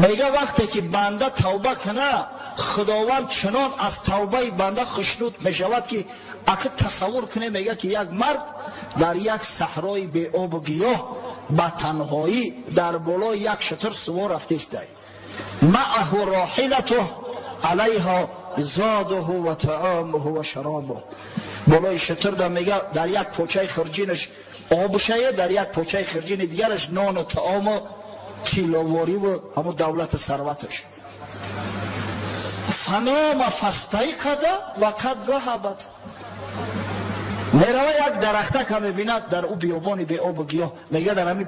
Мега вақте ки банда тавба куна, Худованд чунон аз тавбаи банда хушнуд мешавад, ки ака тасаввур куне, мега ки як мард дар як саҳрои беобу гиёҳ ба танҳоӣ дар болои як шутур сувор рафтаистай. Маъаҳу роҳилатуҳ алайҳо зодуҳу ва таомуҳу ва шаробуҳ. Болои шутур да мега дар як почаи хирҷинаш обшае, дар як почаи хирҷини дигараш нону таому тилловориву ҳамун давлату сарваташ. Фанома фастайқада ва қад заҳабат. Мерава як дарахтака мебинад дар ӯ биёбони беобу гиёҳ, мега дар ҳамин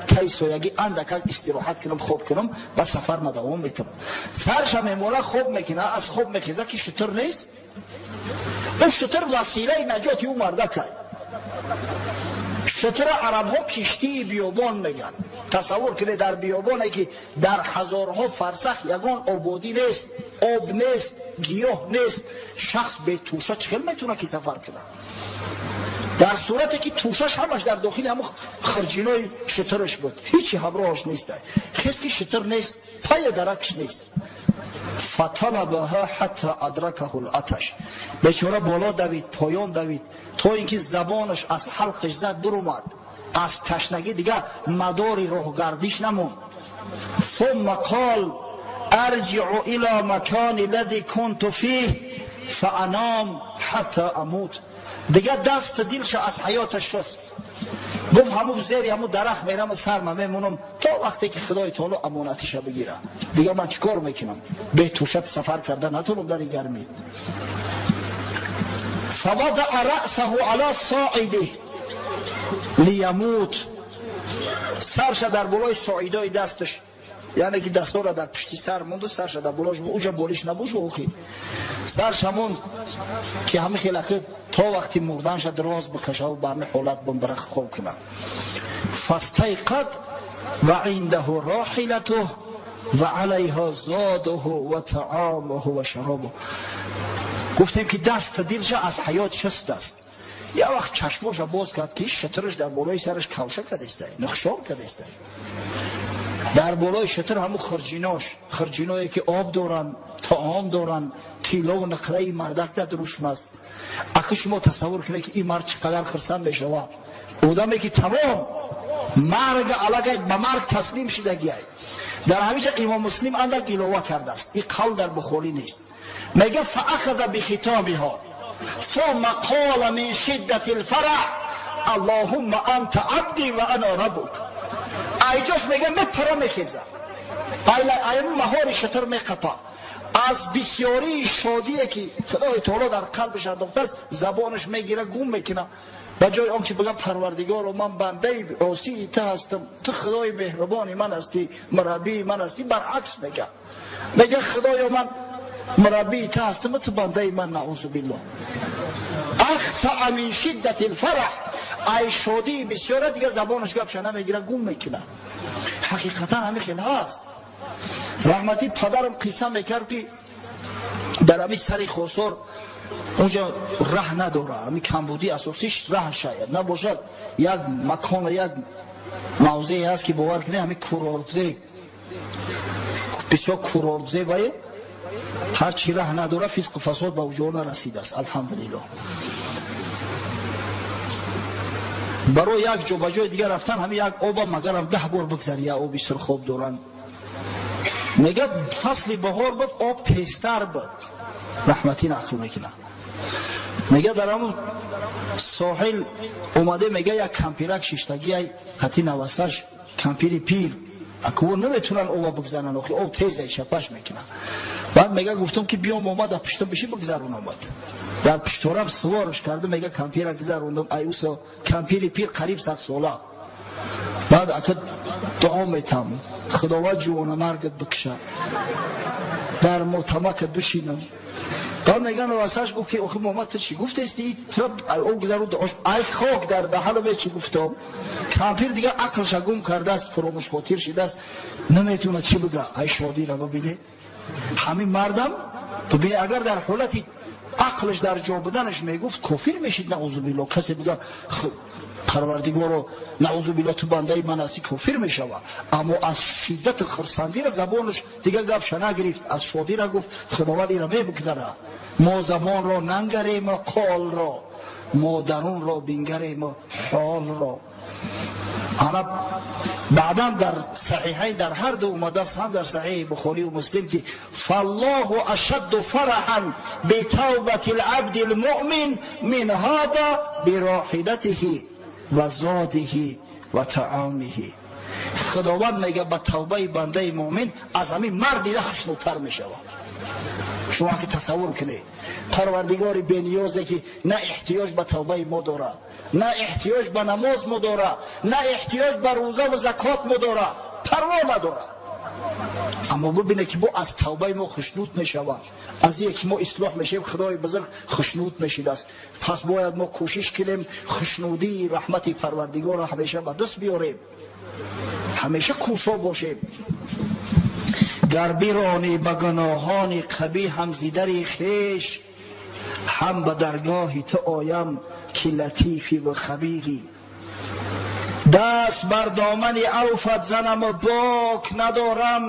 тай соягӣ андакак истироҳат кунам, хоб кунам, ба сафар мадавом метам. Сарша мемола, хоб мекуна, аз хоб мехеза ки шутур нест. Ӯ шутур василаи наҷоти ӯ мардакай. Шутура арабҳо киштии биёбон мегӯянд. Тасаввур кунед дар биёбоне ки дар ҳазорҳо фарсах ягон ободӣ нест, об нест, гиёҳ нест, шахс бетӯша чӣ хел метавонад ки сафар кунад? Дар сурате ки тӯшаш ҳамаш дар дохили ҳамун хирҷинои шутураш буд, ҳичи ҳамроҳаш нест. Хес ки шутур нест, пая даракш нест. Фаталабаҳа ҳатта адракаҳу латаш. Бечора боло давид, поён давид, то ин ки забонаш аз ҳалқаш зад бурумад. Аз ташнагӣ дига мадори роҳгардиш намонд. Сумма қол арҷиу ила макони лади кунту фих фаанам ҳатта амут. Дига даст дилша аз ҳаёташ шуст. Гуфт ҳамун зери ҳамун дарахт мерам сарма мемонам то вақте ки Худои таоло амонатиша бигира. Дига ман чӣ кор мекунам? Бетӯша сафар карда натонам дар ин гармӣ. Фавадаъа раъсаҳу ала соидih лиямут. Сарша дар болои соидои дасташ, яъне ки дастора дар пушти сар монду, сарша дар болош, уҷа болиш набошу охи. Сарша монд ки ҳами хелаки то вақти мурданша дроз бикашаву ба ҳами ҳолат бомбарах хоб кунад. Фастайқад ва индаҳу роҳилатуҳ ва алайҳо зодуҳу ва таомуҳу ва шаробуҳ. Гуфтем ки даст дилша аз ҳаёт шуст аст. Я вақт чашмоша боз кард ки шутураш дар болои сараш кавша кардестай, нухшор кардестай. Дар болои шутур ҳамун хирҷинош, хирҷиное ки об доранд, таом доранд, тиллову нақраи мардак дар рӯшн аст. Ахи шумо тасаввур кунед ки ин мард чӣ қадар хирсанд мешавад. Одаме ки тамом марг аллакай ба марг таслим шидагиай. Дар ҳамиҷа Имом Муслим андак илова кардааст. Ин қавл дар Бухорӣ нест. Мега фаахаза бихитобиҳо ثم قال من شدة الفرح اللهم انت عبدي وانا ربك. Айҷош мега мепара мехеза, ай маҳори шутур меқапа. Аз бисёрии шодие ки Худои таоло дар қалбаш андохтааст, забонаш мегира, гум мекуна. Ба ҷои он ки бигам Парвардигоро, ман бандаи осии ту ҳастам, ту Худои меҳрубони ман ҳастӣ, мураббии ман ҳастӣ, баръакс мега, мега Худоё, ман мураббии ту ҳастам, ту бандаи ман. Наузу биллоҳ. Ахтаа мин шиддати лфараҳ. Ай шодии бисёра дига забонаш гапша намегира, гум мекуна. Ҳақиқатан ҳамин хел ҳаст. Раҳматӣ падарам қисса мекард ки дар ҳамин сари Хосор унҷа раҳ надора, ҳамин камбудии асосиш раҳ шояд набошад. Як макон, як мавзее ҳаст ки бовар кунед, ҳамин курортзе, бисёр курортзе вае ҳарчи раҳ надора, фисқу фасод ба уҷо нарасидааст, алҳамдулиллоҳ. Барои як ҷо ба ҷои дигар рафтан ҳамин як оба магарам 10 бор бигзари, як оби сурхоб доранд. Мега фасли баҳор буд, об тезтар буд. Раҳматӣ нақл мекунад. Мега дар ҳамун соҳил омаде, мега як кампирак шиштагиай қати навасаш, кампири пир. Акво наметунан оба бигзаранд, охи об тезай шапаш мекунад. Баъд мега гуфтам ки биём, омад, дар пушта биши бигзарон. Омад, дар пушторам суворш кардам, мега кампира гузарондам. Ай усо кампири пир қариб 100 сола. Баъд ака дуо метам, Худованд ҷувонамаргат бикушад, дар мотамакат бишинам. Баъд мега навасаш гуфт ки охи Муҳаммад, ту чӣ гуфтести? Об гузару дуош, ай хок дар даҳану ме чӣ гуфтам. Кампир дига ақлша гум кардааст, фуромӯшхотир шидааст, наметавонад чӣ бига. Ай шодира бибине ҳамин мардам, бибине агар дар ҳолати ақлаш дар ҷо буданаш мегуфт кофир мешид, наъузу биллоҳ. Касе бига парвардигоро наъузу биллоҳ ту бандаи ман ҳастӣ, кофир мешавад. Аммо аз шиддати хурсандира забонаш дига гапша нагирифт, аз шодира гуфт худованд ира мебигзара. Мо забонро нангарем қолро, мо дарунро бингарем ҳолро. Ана баъдан дар саҳиҳай дар ҳар ду омадааст, ҳам дар саҳиҳи Бухорӣ ва Муслим, ки фаллоҳу ашадду фараҳан битавбати лабди лмуъмин мин ҳада бироҳилатиҳи ва зодиҳи ва таомиҳи. Худованд мега ба тавбаи бандаи муъмин аз ҳамин мард дида хушнудтар мешавад. Шумо ки тасаввур кунед, парвардигори бениёзе ки на эҳтиёҷ ба тавбаи мо дорад, на эҳтиёҷ ба намоз мо дорад, на эҳтиёҷ ба рӯза ва закот мо дорад, парво надорад. Аммо бибинед ки бо аз тавбаи мо хушнуд мешавад, аз ие ки мо ислоҳ мешавем худои бузург хушнуд мешидааст. Пас бояд мо кӯшиш кунем хушнудии раҳмати парвардигорро ҳамеша ба даст биёрем, ҳамеша кӯшо бошем. Гар биронӣ ба гуноҳони қабиҳам зидари хеш, ҳам ба даргоҳи ту оям ки латифӣ ва хабирӣ. Даст бар домани авфат занаму бок надорам,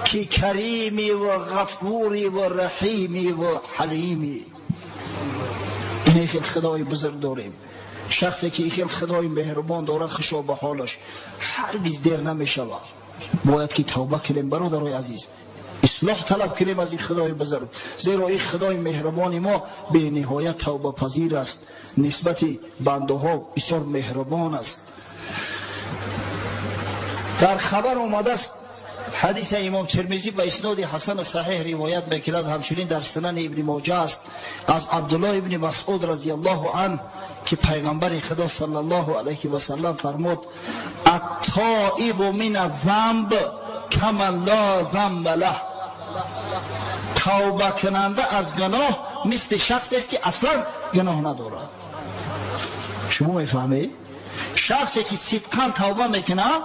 ки каримӣ ва ғафурӣ ва раҳимӣ ва ҳалимӣ. Ине хел худои бузург дорем. Шахсе ки хел худои меҳрубон дорад, хушо ба ҳолаш ҳаргиз дер намешавад. Бояд ки тавба кунем, бародарои азиз, ислоҳ талаб кунем аз ин худои бузург, зеро ин худои меҳрубони мо бениҳоят тавбапазир аст, нисбати бандаҳо бисёр меҳрубон аст. Дар хабар омадааст, ҳадиси имом Термизӣ ба исноди ҳасани саҳиҳ ривоят мекунад, ҳамчунин дар сунани ибни Моҷа аст, аз Абдуллоҳ ибни Масъуд разияллоҳу анҳ ки пайғамбари худо саллаллоҳу алайҳи васаллам фармуд: аттоибу мин аззамб каман ло замба лаҳ. Тавба кунанда аз гуноҳ мисли шахсест ки аслан гуноҳ надорад. Шумо мефаҳмед? Шахсе ки сидқан тавба мекунад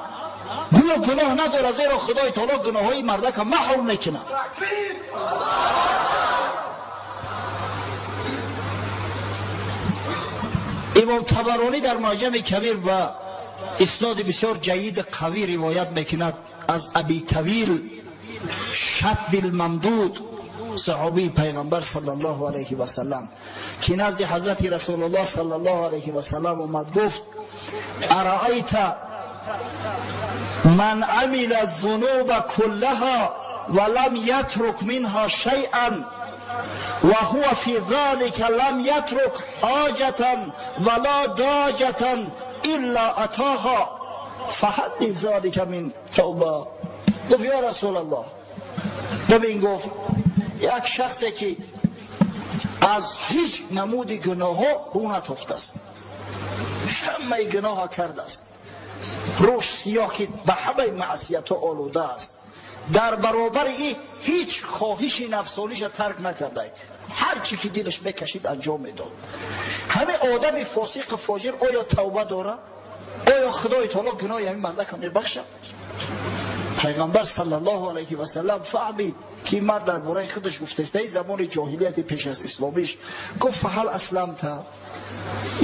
гӯё гуноҳ надорад, зеро худои таоло гуноҳҳои мардака маҳв мекунад. Имом Табаронӣ дар Муъҷами Кабир ба исноди бисёр ҷайид қавӣ ривоят мекунад аз Аби Тавил Шатби лмамдуд, саҳобии пайғамбар саллаллоҳу алайҳи васаллам, ки назди ҳазрати Расулуллоҳ саллаллоҳу алайҳи васаллам омад, гуфт: араайта ман амила зунуба куллаҳа ва лам ятрук минҳа шайъан ва ҳува фи залика лам ятрук ҳоҷатан ва ла доҷатан илла атоҳа фаҳал лизалика мин тавба. Гуфт: ё Расулаллоҳ, бибин, гуфт, як шахсе ки аз ҳеҷ намуди гуноҳҳо рӯ натофтааст, ҳамаи гуноҳа кардааст, рӯш сиёҳ ки ба ҳамаи маъсиятҳо олуда аст, дар баробари ин ҳеҷ хоҳиши нафсониша тарк накарда, ҳар чӣ ки дилаш мекашид анҷом медод. Ҳамин одами фосиқу фоҷир оё тавба дорад? Оё худои таоло гуноҳи ҳамин мардака мебахшад? Пайғамбар саллаллоҳу алайҳи васаллам фаҳмид ки мард дар бораи худаш гуфтааст, замони ҷоҳилияти пеш аз исломиш. Гуфт: фаҳал асламта?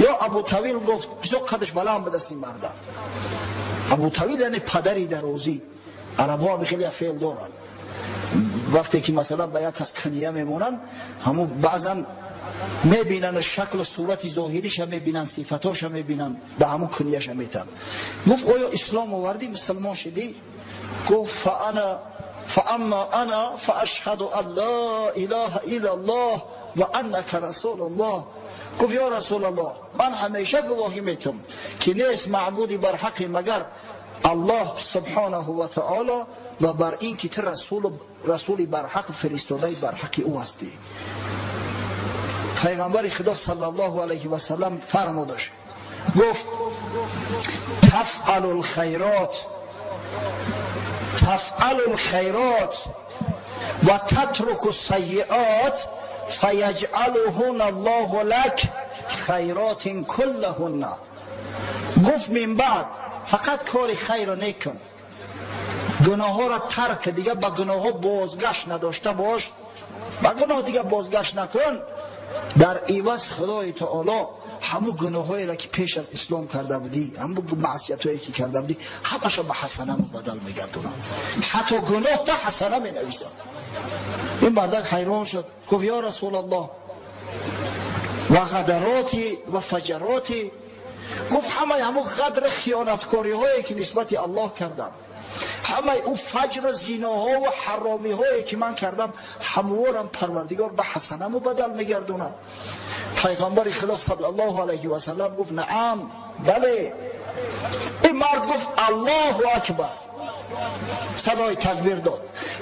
Ё Абу Тавил гуфт, бисёр қадаш баланд будаст ин марда. Абу Тавил яъне падари дарозӣ. Арабҳо ҳам хеле феъл доранд, вақте ки масалан ба як кас кунья мемонанд, ҳамун баъзан мебинанд шаклу сурати зоҳириша мебинанд, сифатоша мебинанд, ба ҳамун куньяша метанд. Гуфт: оё ислом овардӣ, мусулмон шудӣ? Гуфт: фаамма ана фаашҳаду ан ла илаҳа иллаллоҳ ва аннака расулуллоҳ. Гуфт: ё Расулаллоҳ, ман ҳамеша гувоҳӣ метам ки нест маъбуди барҳақе магар Аллоҳ субҳонаҳу ва таоло ва бар ин ки ту расули барҳақ, фиристодаи барҳақи ӯ ҳастӣ. Пайғамбари худо саллаллоҳу алайҳи васаллам фармудаш, гуфт: тафъалу лхайрот, тафъалу лхайрот ва татруку сайиот фаяҷъалуҳунна Аллоҳу лак хайротин куллаҳунна. Гуфт: мин баъд фақат кори хайрро некун, гуноҳҳоро тарк, дига ба гуноҳҳо бозгашт надошта бош. Ба гуноҳ дига бозгашт накун. Дар иваз Худои Таоло ҳамун гуноҳҳоеро ки пеш аз ислом карда будӣ, ҳамун маъсиятҳое ки карда будӣ, ҳамаша ба ҳасана мубаддал мегардонад. Ҳатто гуноҳ та ҳасана менависад. Ин мардак ҳайрон шуд, гуфт: ё Расулаллоҳ, ва ғадароти ва фаҷароти. Гуфт: ҳамаи ҳамун ғадр хиёнаткориҳое ки нисбати Аллоҳ кардам, ҳамаи ӯ фаҷру зиноҳо ва ҳаромиҳое ки ман кардам, ҳамворам Парвардигор ба ҳасана мубаддал мегардонад. Пайғамбари Худо саллаллоҳу алайҳи васаллам гуфт: наам, бале. Ин мард гуфт: Аллоҳу акбар, садои такбир дод.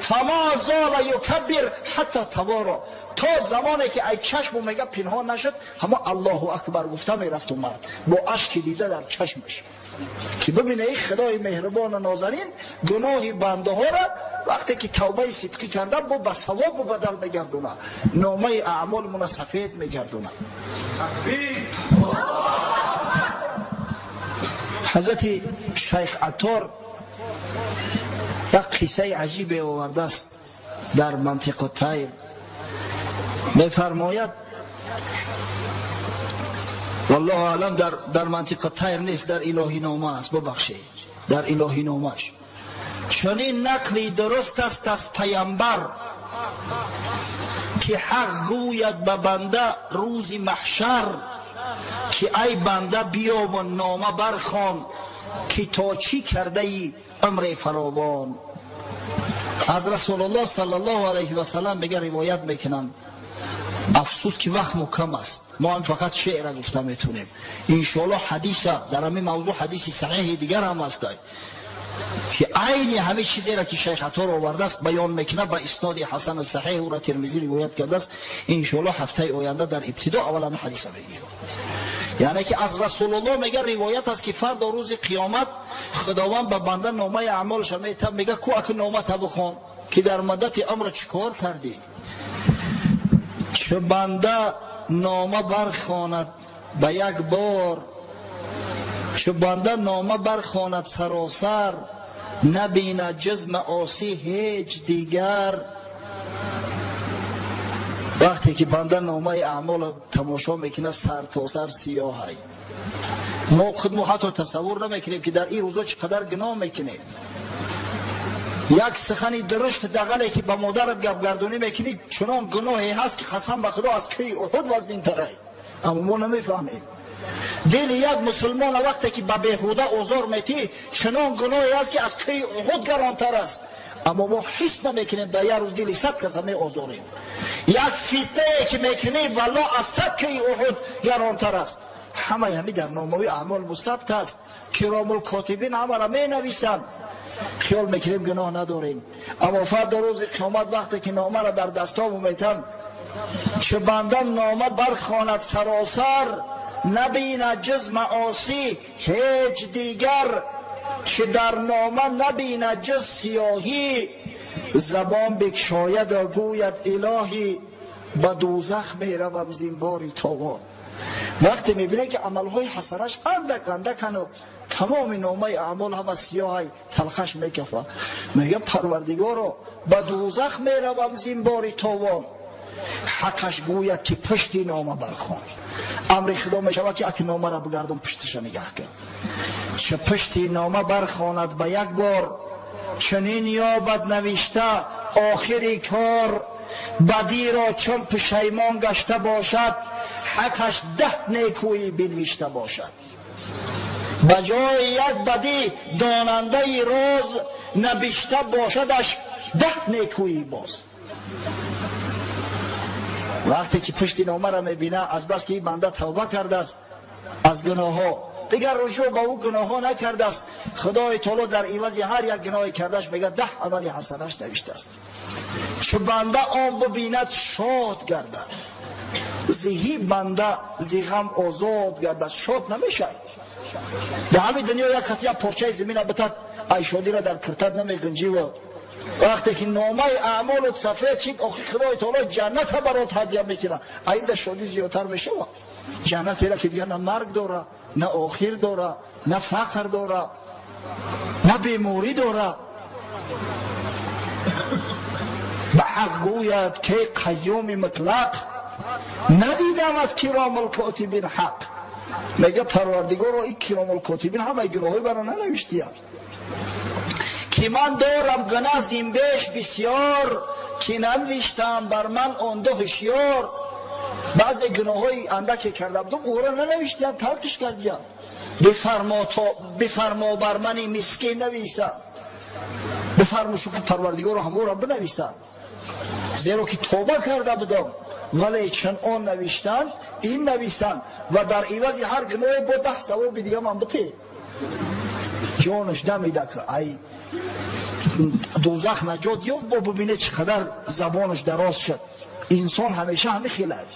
Фама зола юкаббир ҳатта тавора, то замоне ки ай чашму мега пинҳон нашуд, ҳамо Аллоҳу акбар гуфта мерафту мард бо ашки дида дар чашмаш, ки бибине ин Худои меҳрубону нозанин гуноҳи бандаҳоро вақте ки тавбаи сидқӣ карда бо ба савоб мубаддал мегардонад, номаи аъмолмона сафед мегардонад. Ҳазрати Шайх Аттор як қиссаи аҷибе овардааст дар Мантиқу Тайр. Мефармояд, валлоҳу аълам, дар Мантиқу Тайр нест, дар Илоҳинома аст, бубахшед, дар Илоҳиномааш чунин нақли дуруст аст аз паямбар, ки ҳақ гӯяд ба банда рӯзи маҳшар, ки ай банда, биёву нома бархон, ки то чӣ кардаи умри фаровон. Аз Расулуллоҳ саллаллоҳу алайҳи васаллам мега ривоят мекунанд. Афсӯс ки вақт мукам аст, мо ҳам фақат шеъра гуфта метавонем. Иншоаллоҳ ҳадиса дар ҳамин мавзӯъ ҳадиси саҳеҳи дигар ҳам аст, ки айни ҳамин чизеро ки Шайх Аттор овардааст баён мекунад ба исноди ҳасани саҳеҳ, ӯро Термизӣ ривоят кардааст. Иншоаллоҳ ҳафтаи оянда дар ибтидо аввал ҳамин ҳадиса мегирем. Яъне ки аз Расулуллоҳ мега ривоят аст, ки фардо рӯзи қиёмат Худованд ба банда номаи аъмолаша метаб, мега: ку аки номата бихон, ки дар муддати умр чӣ кор кардӣ. Чу банда нома бархонад ба як бор, чу банда нома бархонад саросар, набинад ҷуз маосӣ ҳеҷ дигар. Вақте ки банда номаи аъмолро тамошо мекунад, сар то сар сиёҳай. Мо худмо ҳатто тасаввур намекунем, ки дар ин рӯзо чӣ қадар гуноҳ мекунем. Як сухани дурушт дағале ки ба модарат гапгардонӣ мекунӣ, чунон гуноҳе ҳаст, ки қасам ба Худо аз кӯҳи Уҳуд вазнинтарай, аммо мо намефаҳмем. Дили як мусулмона вақте ки ба беҳуда озор метӣ, чунон гуноҳе аст, ки аз кӯҳи Уҳуд гаронтар аст, аммо мо ҳис намекунем. Дар як рӯз дили 100 каса меозорем. Як фитнае ки мекунӣ, валло аз 100 кӯҳи Уҳуд гаронтар аст. Ҳамаи ҳамин дар номаи аъмол мусабт аст, киромул котибин ҳамаро менависанд. Хиёл мекунем гуноҳ надорем, аммо фардо рӯзи қиёмат вақте ки номаро дар дастому метан, чу банда нома бархонад саросар, набинад ҷуз маосӣ ҳеҷ дигар, чӣ дар нома набинад ҷуз сиёҳӣ, забон бикшояду гӯяд: илоҳӣ, ба дӯзах меравам зинбори тобон. Вақте мебинад, ки амалҳои ҳасанаш андак андакану тамоми номаи аъмол ҳама сиёҳай, талхаш мекафа, мега: Парвардигоро, ба дӯзах меравам зинбори тобон. Ҳаққаш гӯяд, ки пушти нома бархон. Амри Худо мешавад, ки аки номаро бигардон, пушташа нигаҳ кун. Чӣ пушти нома бархонад ба як бор, чунин ёбад навишта: охири кор бадиро чун пушаймон гашта бошад, ҳаққаш 10 некӯӣ бинвишта бошад. Ба ҷои як бадӣ донандаи роз набишта бошадаш 10 некӯӣ боз. Вақте ки пушти номаро мебина, азбаски ин банда тавба кардааст аз гуноҳҳо, дигар ружӯъ ба ӯ гуноҳҳо накардааст, Худои Таоло дар ивази ҳар як гуноҳе кардаш, мега, 10 амали ҳасанаш навиштааст. Чу банда он бибинад, шод гардад, зиҳи банда зи ғам озод гардад. Шод намешавад. Дар ҳамин дунё як каси як порчаи замина битад, ай шодиро дар киртат намегунҷиву вақте ки номаи аъмолут сафед шид, охи Худои Таоло ҷанната барот ҳадя мекунад, аида шодӣ зиёдтар мешавад. Ҷаннатера ки дигар на марг дора, на охир дора, на фақр дора, на беморӣ дора. Ба Ҳақ гӯяд ки қайюми мутлақ, надидам аз киромул котибин ҳақ. Мега Парвардигоро, ин киромул котибин ҳамаи гуноҳҳои маро нанавиштиянд, ки ман дорам гунаҳ зинбеш бисёр, ки нанавиштам бар ман он ду ҳушёр. Баъзе гуноҳҳои андаке карда будам, ӯро нанавиштиям, таркиш кардиям. Бифармо бар мани мискин нависанд, бифармо шукр Парвардигоро ҳаморо бинависанд, зеро ки тавба карда будам, вале чун он навиштанд, ин нависанд ва дар ивази ҳар гуноҳе бо 10 савоби дига ман бите. Ҷонаш намеда ки ай дӯзах наҷот ёфт, бо бибине чӣ қадар забонаш дароз шуд. Инсон ҳамеша ҳамин хел аст,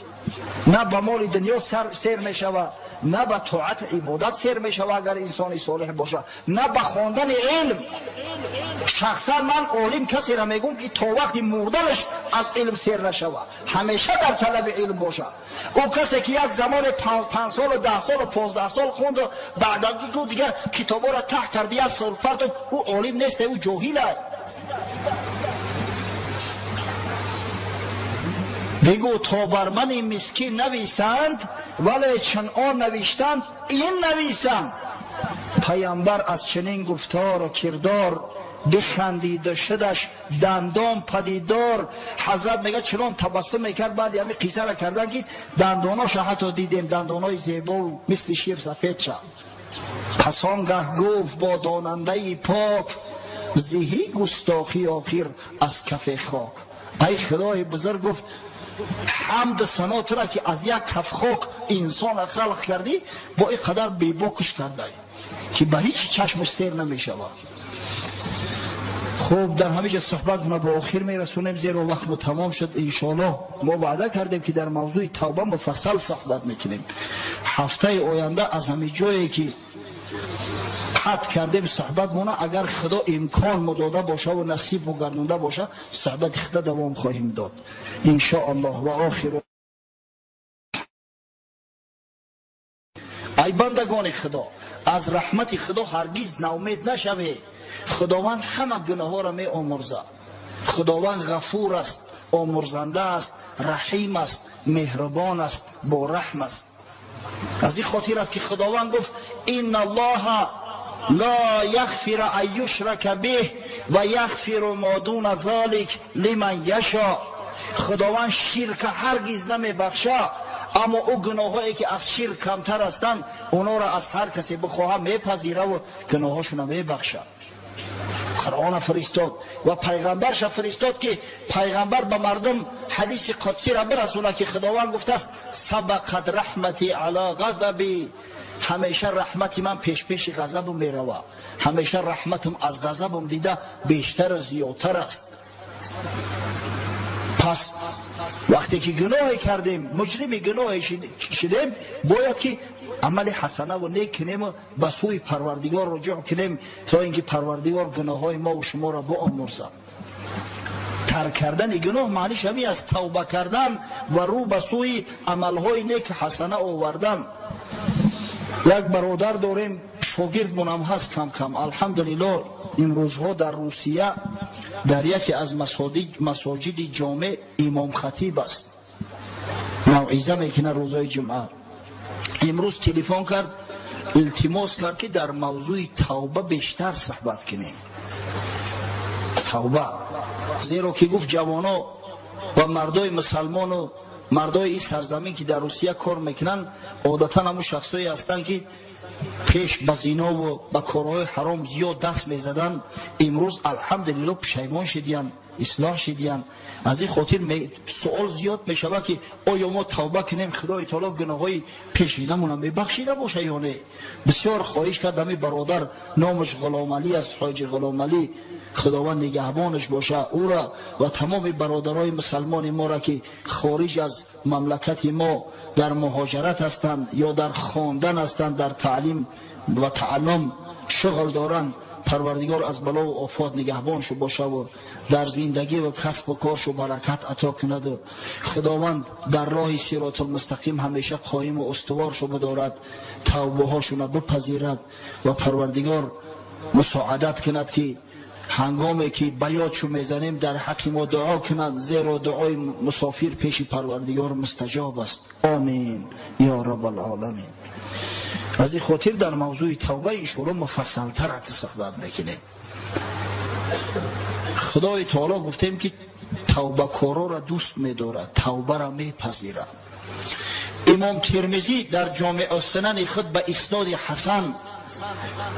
на ба моли дунё сер мешавад, на ба тоат ибодат сер мешавад агар инсони солеҳ бошад, на ба хондани илм. Шахсан ман олим касеро мегӯм ки то вақти мурданаш аз илм сер нашавад, ҳамеша дар талаби илм бошад. Ӯ касе ки як замоне 5 солу 10 солу 15 сол хонду баъдан дигар китобҳоро таҳ карди, як сол партов, ӯ олим нест, ӯ ҷоҳил аст. Бигӯ то бар мани мискин нависанд, вале чун он навиштанд, ин нависанд. Пайғамбар аз чунин гуфтору кирдор бихандиду шудаш дандон падидор. Ҳазрат мегӯяд чунон табассум мекард баъди ҳамин қиссаро кардан, ки дандоноша ҳатто дидем, дандонои зебову мисли шир сафед шуд. Пас он гаҳ гуфт бо донандаи пок, зиҳӣ густохӣ охир аз кафе хок. Ай Худои бузург, гуфт, ҳамд сано тура ки аз як каф хок инсонро халқ кардӣ, бо ин қадар бебокуш кардай ки ба ҳеҷ чашмаш сер намешавад. Хуб, дар ҳамин ҷо суҳбатро ба охир мерасонем, зеро вақтмо тамом шуд. Иншоаллоҳ мо ваъда кардем ки дар мавзӯи тавба муфассал суҳбат мекунем. Ҳафтаи оянда аз ҳамин ҷое ки қатъ кардем суҳбатмона, агар Худо имкон мо дода боша ва насиб мо гардонда боша, суҳбати худо давом хоҳем дод иншоаллоҳ. Ва охиру ай бандагони Худо, аз раҳмати Худо ҳаргиз ноумед нашавед. Худованд ҳама гуноҳҳоро меомӯрзад. Худованд ғафур аст, омӯрзанда аст, раҳим аст, меҳрубон аст, бораҳм аст. Аз ин хотир аст ки Худованд гуфт: инна аллоҳа ла яғфира ан юшрака биҳ ва яғфиру мо дуна золик лиман яшо. Худованд ширка ҳаргиз намебахшад, аммо ӯ гуноҳҳое ки аз ширк камтар ҳастанд, онҳоро аз ҳар касе бихоҳад мепазираву гуноҳҳошонро мебахшад. Қуръонро фиристод ва пайғамбарша фиристод ки пайғамбар ба мардум ҳадиси қудсиро бирасонад ки Худованд гуфтааст: сабақат раҳмати ала ғазаби. Ҳамеша раҳмати ман пешпеши ғазабам меравад, ҳамеша раҳматам аз ғазабам дида бештару зиёдтар аст. Пас вақте ки гуноҳе кардем, муҷрими гуноҳе шудем, бояд ки амали ҳасанаву нек кунему ба сӯи Парвардигор руҷӯъ кунем, то ин ки Парвардигор гуноҳҳои мову шуморо биомӯрзад. Тарк кардани гуноҳ маъниш ҳамин аст: тавба кардан ва рӯ ба сӯи амалҳои неки ҳасана овардан. Як бародар дорем, шогирдмонам ҳаст кам-кам, алҳамдулиллоҳ, имрӯзҳо дар Русия дар яке аз масоҷиди ҷомеъ имомхатиб аст, мавъиза мекунад рӯзҳои ҷумъа. Имрӯз телефон кард, илтимос кард ки дар мавзӯи тавба бештар суҳбат кунем. Тавба, зеро ки гуфт ҷавоно ва мардои мусалмону мардои ин сарзамин ки дар Русия кор мекунанд, одатан ҳамун шахсое ҳастанд ки пеш ба зинову ба корҳои ҳаром зиёд даст мезаданд, имрӯз алҳамдулиллоҳ пушаймон шидиянд, ислоҳ шидиянд. Аз ин хотир суол зиёд мешавад ки оё мо тавба кунем, Худои таоло гуноҳҳои пешинамонро мебахшида боша ё не? Бисёр хоҳиш кард ҳамин бародар, номаш Ғуломалӣ аст, ҳоҷи Ғуломалӣ, Худованд нигаҳбонаш боша ӯра ва тамоми бародарои мусалмони моро ки хориҷ аз мамлакати мо дар муҳоҷират ҳастанд ё дар хондан ҳастанд, дар таълим ва тааллум шуғл доранд. Парвардигор аз балову офот нигаҳбоншу бошаву дар зиндагӣ ва касбу коршу баракат ато кунаду Худованд дар роҳи сиротулмустақим ҳамеша қоиму устуворшу бидорад, тавбаҳошуна бипазирад ва Парвардигор мусоадат кунад ки ҳангоме ки ба ёдшо мезанем дар ҳаққи мо дуо кунанд, зеро дуои мусофир пеши Парвардигор мустаҷоб аст. Омин ё Раббалъоламин. Аз ин хотир дар мавзӯи тавба иншоалло муфассалтар суҳбат мекунем. Худои таоло гуфтем ки тавбакорора дӯст медорад, тавбаро мепазирад. Имом Термизӣ дар Ҷомеъ Сунани худ ба исноди ҳасан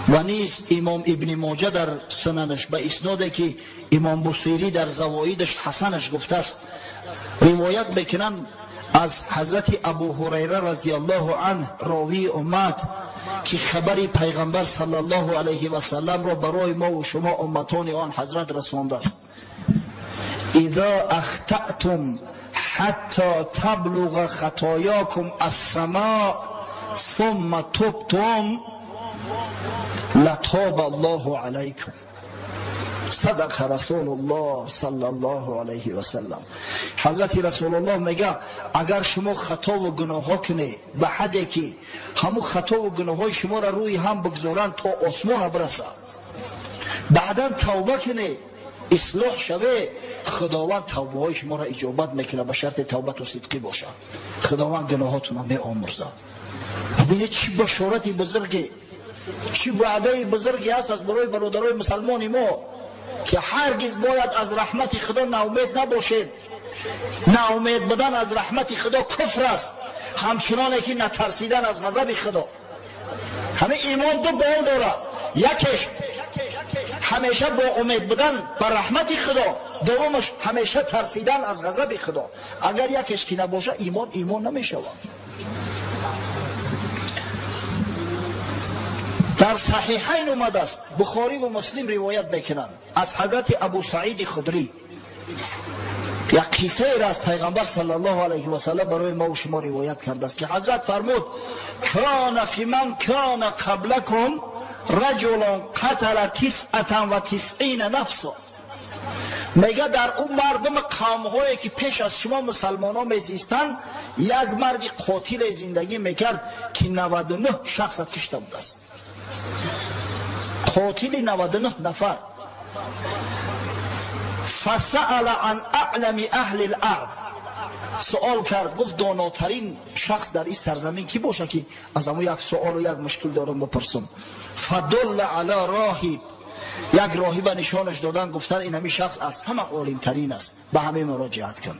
ва низ имом Ибни Моҷа дар сунанаш ба исноде ки имом Бусирӣ дар завоидаш ҳасанаш гуфтааст, ривоят мекунанд аз ҳазрати Абу Ҳурайра разияллоҳу анҳ, ровии уммат, ки хабари пайғамбар саллаллоҳу алайҳи васалламро барои мо ва шумо умматони он ҳазрат расондааст: إذا أخطأتم حتى تبلغ خطاياكم السماء ثم تبتم لتاب الله عليكم. صدق رسول الله صلی الله علیه و سلم. حضرت رسول الله میگه اگر شما خطا و گناه کنی به حدی که همو خطا و گناه شما را روی هم بگذارن تا آسمان برسد، بعدا توبه کنی، اصلاح شوه، خداوند توبه های شما را اجابت میکنه، به شرط توبه و صدقی باشه. خداوند گناهاتون را میآمرزد. ببینید چی بشارت بزرگی، چی وعده بزرگی هست از برای برادرای مسلمان ما که هرگز باید از رحمت خدا ناامید نباشیم. ناامید بودن از رحمت خدا کفر است، همچنانه که نترسیدن از غضب خدا. همه ایمان دو بال داره، یکش همیشه با امید بودن بر رحمت خدا، دومش همیشه ترسیدن از غضب خدا. اگر یکش که نباشه ایمان ایمان نمیشود. در صحیحین اومده است، بخاری و مسلم روایت میکنند از حضرت ابو سعید خدری، یک قصه را از پیغمبر صلی الله علیه و سلم برای ما و شما روایت کرده است که حضرت فرمود: کان فی من کان قبلکم رجل قتل 99 نفسا. میگه در اون مردم قوم هایی که پیش از شما مسلمان ها میزیستند، یک مرد قاتل زندگی میکرد که 99 شخص کشته بود است. قاتل 99 نفر. فسأل عن اعلم اهل الارض، سوال کرد، گفت داناترین شخص در این سرزمین کی باشه که از امو یک سوال و یک مشکل دارم بپرسم. فدل علی راهب، یک راهب نشانش دادن، گفتن این همی شخص از همه عالمترین است، به همه مراجعت کن.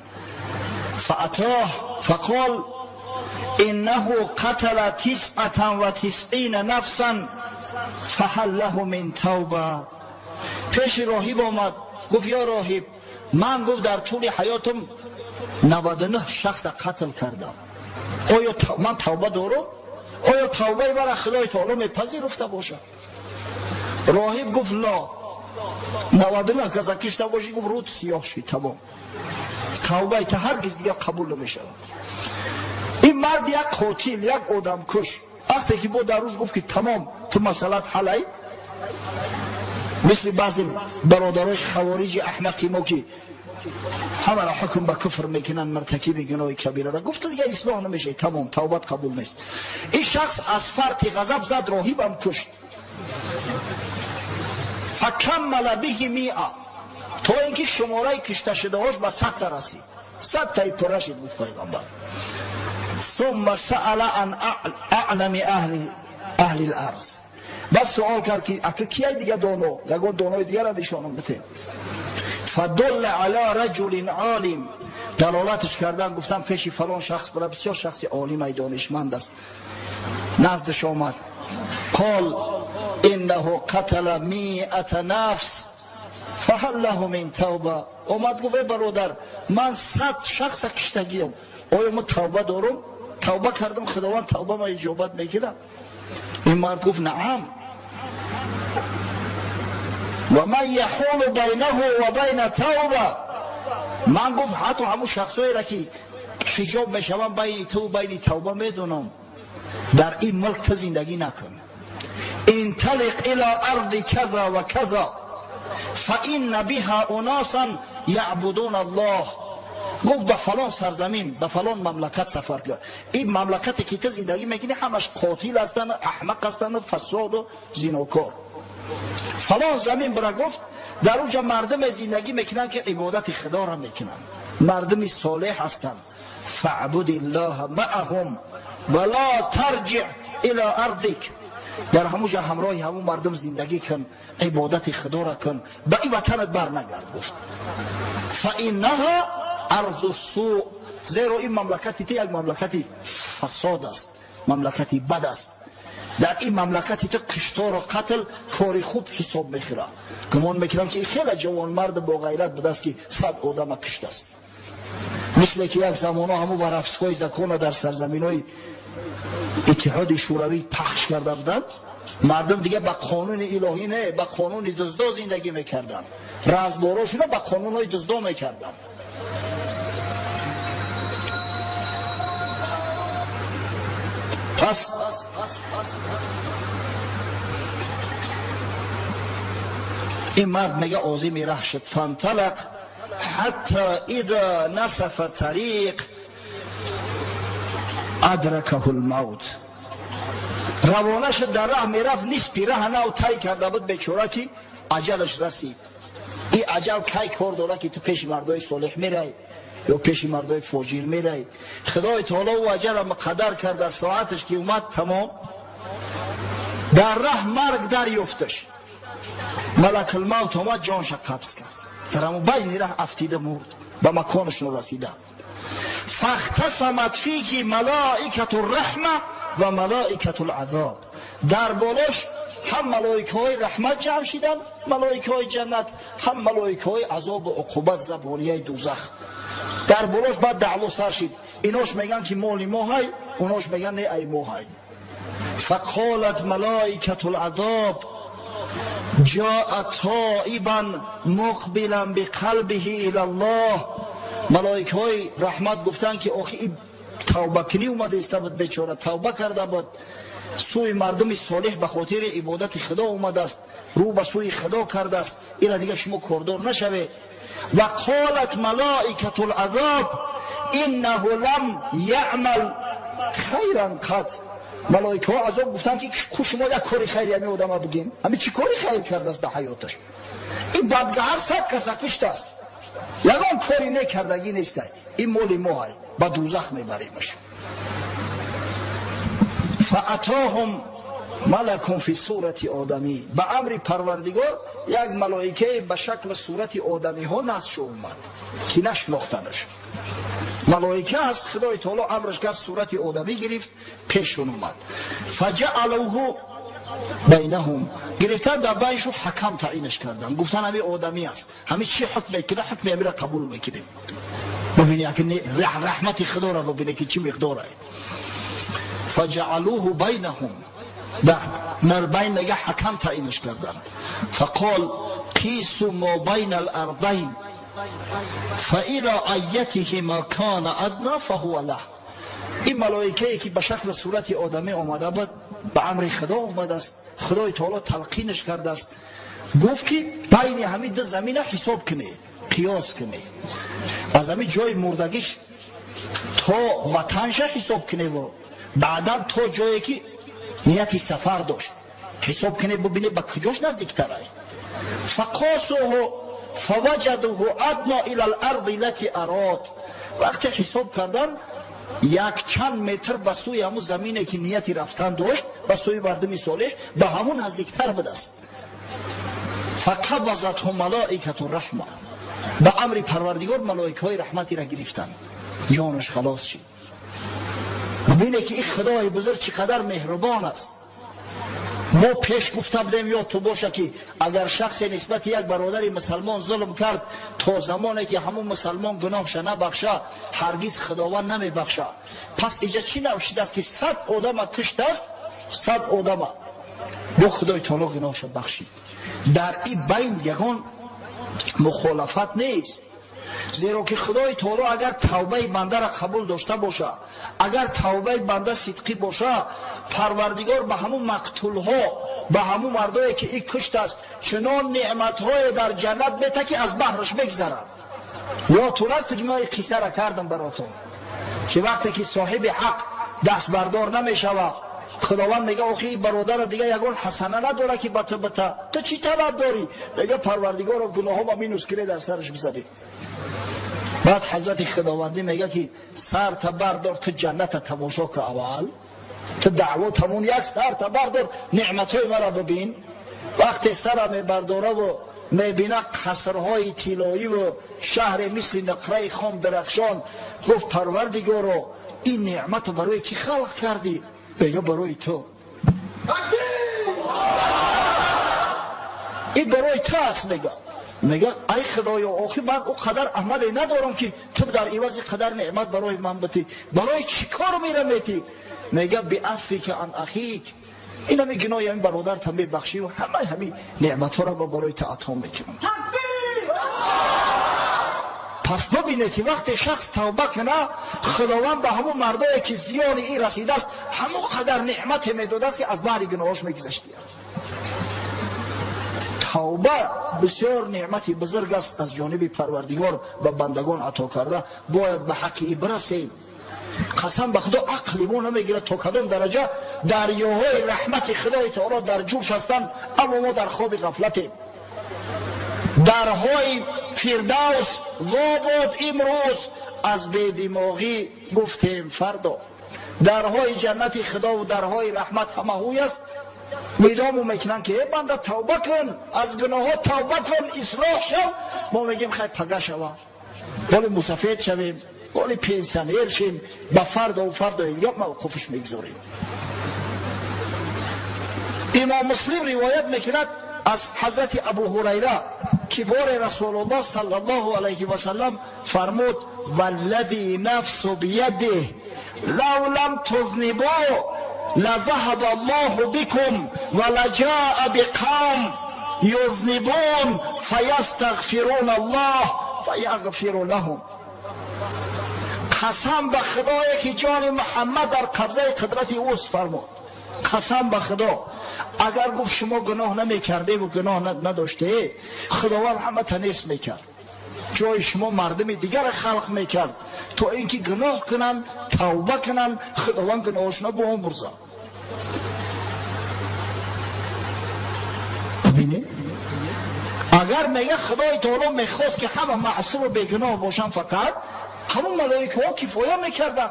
فاتاه فقال انه قتل 99 نفسا فهل له من توبه. پیش راهب آمد، گفت یا راهب، من گفت در طول حیاتم 99 شخص قتل کردم، آیا من توبه دارم؟ آیا توبه برای خدای تعالی میپذیرفته باشه؟ راهب گفت لا، 99 کس کشته باشی، گفت رود سیاه شد، تمام، توبه تا هرگز دیگه قبول نمیشه. این مرد یک قاتل، یک آدم کش، وقتی که با در روز گفت که تمام تو مسئلت حلای، مثل بعضی برادرای خوارج احمقی ما که همه را حکم به کفر میکنن، مرتکب گناه کبیره را، گفت دیگه اصلاح نمیشه، تمام، توبت قبول نیست. این شخص از فرط غضب زد راهبم کشت. فکمل به 100، تا اینکه شماره کشته شده هاش به 100 تا رسید، 100 تای پر شد. گفت پیغمبر ثم سأل عن اعلم اهل الارض، بس سوال کرد که اکه کیای دیگه دانو، یگان دانوی دیگه را نشانم بده. فدل علی رجل عالم، دلالتش کردن، گفتن پیش فلان شخص برا، بسیار شخص عالم ای دانشمند است. نزدش آمد، قال انه قتل 100 نفس فهل له من توبه. اومد گفت برادر من 100 شخص کشتگیم، آیا من توبه دارم؟ توبه کردم، خداوند توبه ما اجابت میکنه. این مرد گفت نعم، و من یحول بینه و بین توبه. من گفت حتی همون شخصایی را که حجاب میشوم بین تو و بین توبه میدونم، در این ملک تو زندگی نکن. انطلق الى ارض کذا و کذا فان بها اناسا یعبدون الله. گفت به فلان سرزمین، به فلان مملکت سفر کرد. این مملکتی که تو زندگی میکنی همش قاتل هستن، احمق هستن و فساد و زیناکار. Фалон замин бира гуфт, дар уҷа мардуме зиндагӣ мекунанд, ки ибодати худоро мекунанд, мардуми солеҳ ҳастанд. Фаъбуд аллоҳа маъаҳум ва ло тарҷиъ ило ардик. Дар ҳамуҷа ҳамроҳи ҳамун мардум зиндагӣ кун, ибодати худоро кун, ба ин ватанат барнагард гуфт. Фаиннаҳа арзу сӯ, зеро ин мамлакати ту як мамлакати фасод аст, мамлакати бад аст. Дар ин мамлакати ту киштору қатл кори хуб ҳисоб мехӯрад. Гумон мекунам, ки ин хеле ҷавонмард бо ғайрат будааст, ки 100 одама киштааст. Мисле ки як замоно ҳамун воровской закона дар сарзаминҳои Иттиҳоди Шӯравӣ пахш карда буданд, мардум дига ба қонуни илоҳӣ не, ба қонуни дуздо зиндагӣ мекарданд. Разборошуна ба қонунҳои дуздо мекарданд. Пас ин мард мега озими раҳ шуд. Фанталақ ҳатто иза насафа тариқ адракаҳу лмавт. Равона шуд, дар раҳ мерафт, нисфи раҳ нав тай карда буд бечора, ки аҷалаш расид. Ин аҷал кай кор дорад, ки ту пеши мардои солеҳ мерай ё пеши мардои фоҷир мерай? Худои таоло ӯ аҷалро муқаддар карда, соаташ ки омад тамом. Дар раҳ марг дарёфташ. Малакулмавт омад, ҷонша қабз кард. Дар ҳамон байни раҳ афтида мурд, ба маконаш норасида. Фахтасамат фиҳи малоикату рраҳма ва малоикату лазоб. Дар болош ҳам малоикаҳои раҳмат ҷамъ шиданд, малоикаҳои ҷаннат, ҳам малоикаҳои азобу уқубат, забонияи дузах. Дар болош баъд даъво сар шид. Инош мегӯянд, ки моли мо ҳай, унош мегӯянд, не, ай мо ҳай. Фақолат малоикату лазоб ҷоа тоибан муқбилан биқалбиҳи ила ллоҳ. Малоикаҳои раҳмат гуфтанд, ки охи ин тавбакунӣ омада иста буд, бечора тавба карда буд, сӯи мардуми солеҳ ба хотири ибодати худо омадааст, рӯ ба сӯи худо кардааст, ира дига шумо кордор нашавед. Ва қолат малоикату лазоб иннаҳу лам яъмал хайран қат. Малоикаҳо азоб гуфтанд, ки ку шумо як кори хайри ҳамин одама бигем, ҳамин чӣ кори хайр кардааст дар ҳаёташ? Ин бадгаҳар 100 каса киштааст, ягон кори некардагӣ нестай, ин моли мо ҳай, ба дузах мебаремаш. Фаатоҳум малакун фи сурати одамӣ. Ба амри Парвардигор як малоикае ба шакли сурати одамиҳо назд омад, ки нашинохтанаш. Малоика аст, Худои таоло амраш кард, сурати одамӣ гирифт, пешон омад. Фаҷаалуҳу байнаҳум. Гирифтан дар байншу ҳакам таъинаш карданд. Гуфтан ҳамин одамӣ аст, ҳамин чӣ ҳукм мекунад, ҳукми ҳаминро қабул мекунем. Бубинед, раҳмати Худоро бубинед, ки чӣ миқдорае. Фаҷаалуҳу байнаҳум. Дар байн мега ҳакам таъинаш карданд. Фақол қису мо байна алардайн фаила айятиҳима кана адна фаҳува лаҳ. Ин малоикае ки ба шакли сурати одамӣ омада буд, ба амри Худо омадааст, Худои таоло талқинаш кардааст. Гуфт, ки байни ҳамин ду замина ҳисоб кунед, қиёс кунед, аз ҳамин ҷои мурдагиш то ватанша ҳисоб куневу баъдан то ҷое ки нияти сафар дошт ҳисоб кунед, бубинед ба куҷош наздиктарай. Фақосуҳу фаваҷадуҳу адно ила ларди лати арод. Вақте ҳисоб кардан, якчанд метр ба сӯи ҳамун замине ки нияти рафтан дошт, ба сӯи мардуми солеҳ, ба ҳамун наздиктар будааст. Фақабазатҳу малоикату раҳма. Ба амри Парвардигор малоикаҳои раҳматиро гирифтанд, ҷонаш халос шид. Бубине, ки ин Худои бузург чӣ қадар меҳрубон аст. Мо пеш гуфта будем, ё ту боша, ки агар шахсе нисбати як бародари мусалмон зулм кард, то замоне ки ҳамун мусалмон гуноҳша набахша, ҳаргиз Худованд намебахша. Пас иҷа чӣ навшидааст, ки 100 одама киштааст, 100 одама бо Худои таоло гуноҳша бахшид. Дар ин байн ягон мухолафат нест, зеро ки Худои таоло агар тавбаи бандаро қабул дошта боша, агар тавбаи банда сидқӣ боша, Парвардигор ба ҳамун мақтулҳо, ба ҳамун мардое ки ин киштааст, чунон неъматҳое дар ҷаннат мета, ки аз баҳраш мегзарад. Ёдтун аст, ки мо ин қиссаро кардам баротон, ки вақте ки соҳиби ҳақ дастбардор намешавад, Худованд мега охи бародара дига ягон ҳасана надора ки ба ту бита, ту чӣ талаб дорӣ? Мега парвардигоро гуноҳома минус кире дар сараш бизанӣ. Баъд ҳазрати худовандӣ мега ки сарта бардор, ту ҷанната тамошо ка аввал, ту даъво тамон як сарта бардор, неъматҳои мара бибин. Вақте сара мебардораву мебина қасрҳои тиллоиву шаҳре мисли нақраи хом дарахшон, гуфт парвардигоро ин неъматро барои кӣ халқ кардӣ? Мега барои ту. Ин барои ту аст. Мега ай худоё, охи ман о қадар амале надорам ки ту дар ивази қадар неъмат барои ман битӣ, барои чӣ кор мера метӣ? Мега биафвика ан ахик, ин ҳами гуноҳи ҳамин бародарта мебахшӣ ва ҳамаи ҳамин неъматҳоро ма барои ту ато мекунам. Пас бибинед ки вақте шахс тавба куна, худованд ба ҳамон мардое ки зиёни ин расидааст ҳамон қадар неъмате медодааст ки аз баҳри гуноҳош мегузаштиянд. Тавба бисёр неъмати бузург аст аз ҷониби парвардигор ба бандагон ато карда, бояд ба ҳаққи ин бирасем. Қасам ба худо ақли мо намегирад то кадом дараҷа дарёҳои раҳмати худои таоло дар ҷӯш ҳастанд, аммо мо дар хоби ғафлатем. Дарҳои фирдавс вобод имрӯз аз бедимоғӣ гуфтем фардо. Дарҳои ҷаннати худову дарҳои раҳмат ҳама ҳуй аст. Нидому мекунанд ки э банда, тавба кун, аз гуноҳҳо тавба кун, ислоҳ шав. Мо мегӯем хай пага шава, ҳоли мусафед шавем, ҳоли пенсионер шем, ба фардову фардои дига мавқуфш мегузорем. Имом Муслим ривоят мекунад аз ҳазрати Абу Ҳурайра ки боре Расулуллоҳ саллаллоҳу алайҳи васаллам фармуд: валлади нафсу биядиҳ лав лам тузнибу لذهب الله بكم ولجاء بقوم يذنبون فيستغفرون الله فيغفر لهم. قسم به خدایی که جان محمد در قبضه قدرت اوست فرمود، قسم به خدا اگر گفت شما گناه نمیکرده و گناه نداشته، خداوند همه تنیس میکرد، جای شما مردم دیگر خلق میکرد تا اینکه گناه کنند، توبه کنند، خداوند گناهشون بیامرزد. ببینید اگر میگه خدای تعالی میخواست که همه معصوم و بیگناه باشن، فقط همون ملائکه ها کفایه میکردن.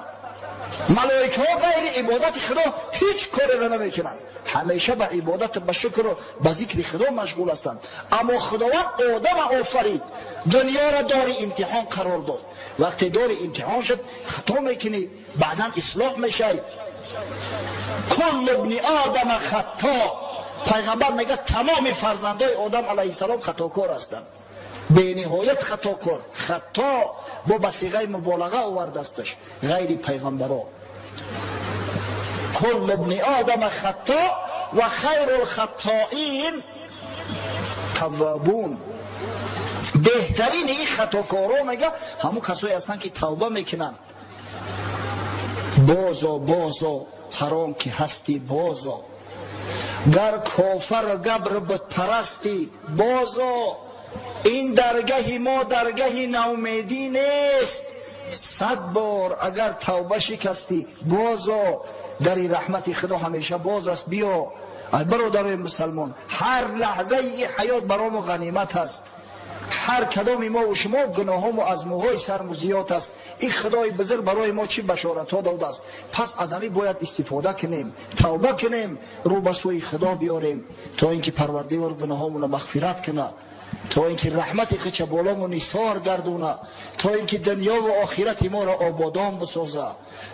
ملائکه ها غیر عبادت خدا هیچ کاری را نمیکنند، همیشه به عبادت، به شکر و به ذکر خدا مشغول هستند. اما خداوند آدم آفرید، دنیا را دار امتحان قرار داد. وقتی دار امتحان شد خطا میکنی، بعدا اصلاح میشی. کل ابن آدم خطا. پیغمبر میگه تمام فرزندای آدم علیه السلام خطاکار هستند، بینهایت خطاکار. خطا با صیغه مبالغه آورده استش، غیر پیغمبرا. کل ابن آدم خطا و خیر الخطائین توابون. بهترین این خطاکارا میگه همون کسایی هستن که توبه میکنن. بازا بازا حرام که هستی بازا، گر کافر و گبر بت پرستی بازا، این درگه ما درگه ناامیدی نیست. 100 بار اگر توبه شکستی بازا، در رحمت خدا همیشه باز است. بیا برادرای مسلمان، هر لحظه حیات برام غنیمت است. هر کدام ما و شما گناهامو از موهای سرمو زیاد است. این خدای بزرگ برای ما چی بشارت ها داده است. پس از همین باید استفاده کنیم، توبه کنیم، رو به سوی خدا بیاریم تا اینکه پروردگار گناهامون رو مغفرت کنه، تا اینکه رحمت خودش بالامون نثار گردونه، تا اینکه دنیا و آخرت ما را آبادان بسازه،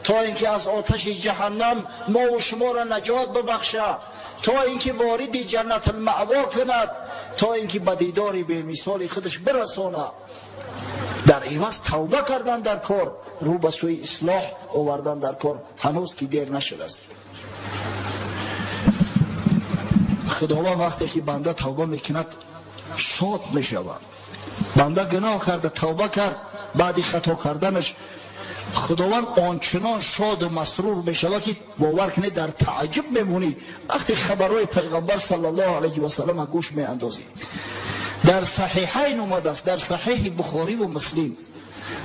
تا اینکه از آتش جهنم ما و شما را نجات ببخشه، تا اینکه وارد جنت المأوا کند، تا اینکه به دیدار به مثال خودش برسانه. در عوض توبه کردن در کار، رو به سوی اصلاح آوردن در کار، هنوز که دیر نشده است. خداوند وقتی که بنده توبه میکند شاد میشود. بنده گناه کرده توبه کرد، بعد خطا کردنش خداوند آنچنان شاد و مسرور میشود که باور کنید در تعجب میمونی وقتی خبرهای پیغمبر صلی الله علیه و سلم گوش میاندازی. در صحیحین اومده است، در صحیح بخاری و مسلم.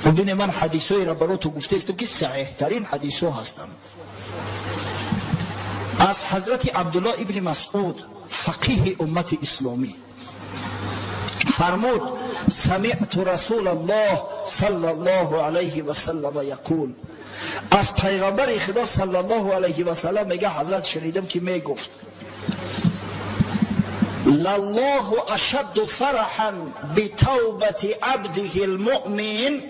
ببین من حدیثایی را برای تو گفته استم که صحیح ترین حدیث ها هستند. Аз ҳазрати Абдуллоҳ ибни Масъуд, фақиҳи уммати исломӣ, фармуд: سمعت رسول الله صلى الله علیه و سلم یقول. Аз пайғамбари Худо صلى الله علیه و سلم мега ҳазрат шунидам, ки мегуфт: لله أشد فرحا بتوبة عبده المؤمن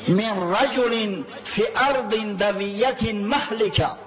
من رجل في أرض دوية مهلكة.